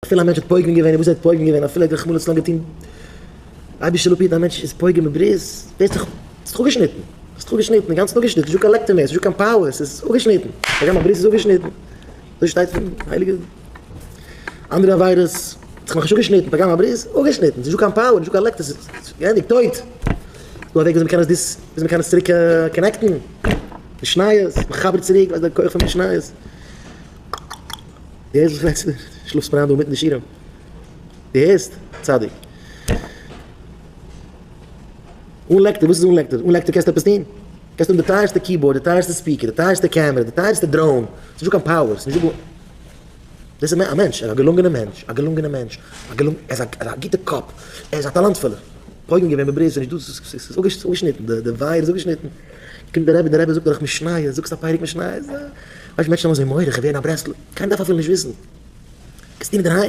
אפילו א מענטש האט פוגם געווען, און וואס ער האט פוגם געווען, אפילו ער האט רחמנא לצלן געטון, אייבערשטער זאל אפהיטן, א מענטש איז פוגם בברית, ווערט זיך, ס'איז דאך אפגעשניטן, ס'איז דאך אפגעשניטן, אינגאנצן אפגעשניטן, נישטא קיין לעקטער מער, ס'איז נישטא קיין power, ס'איז אפגעשניטן, פגם הברית איז אפגעשניטן, אזוי שטייט פון הייליגע, אנדערע עבירות, האט זיך נאכנישט אפגעשניטן, פגם הברית, אפגעשניטן, ס'איז נישטא קיין power, נישטא קיין לעקטער, ס'איז געענדיגט, טויט. ס'איז דא א וועג וויאזוי מ'קען עס דיס, וויאזוי מ'קען עס צוריק connect ן, משניות, מחבר צוריק, ווייסט דער כח פון משניות. דו הערסט וואס איך רעד צו דיר? שלאפסט מיר איין דא אינמיטן די שיעורים. דו הערסט? צדיק. אן לעקטער, וואס איז אן לעקטער? אן לעקטער קענסטו עפעס טון? קענסט האבן די טייערסטע keyboard, די טייערסטע speaker, די טייערסטע קעמערע, די טייערסטע drone, ס'איז נישטא קיין power, ס'איז נישטא גאר. דאס איז א מענטש, א געלונגענער מענטש, א געלונגענער מענטש, א געלונג, ער איז א גוטע קאפ, ער איז א טאלאנטפולער. פוגם געווען בברית איז נישטא, ס'איז אפגעשניטן, די wire איז אפגעשניטן. קומט דער רבי, דער רבי זאגט דורך משניות, זאגסט א פרק משניות, ווייסט מענטשן האבן אזוי מורא, כ'ווער ווערן א ברסלב, קיינער דארף אפילו נישט וויסן, קענסט טון אינדערהיים.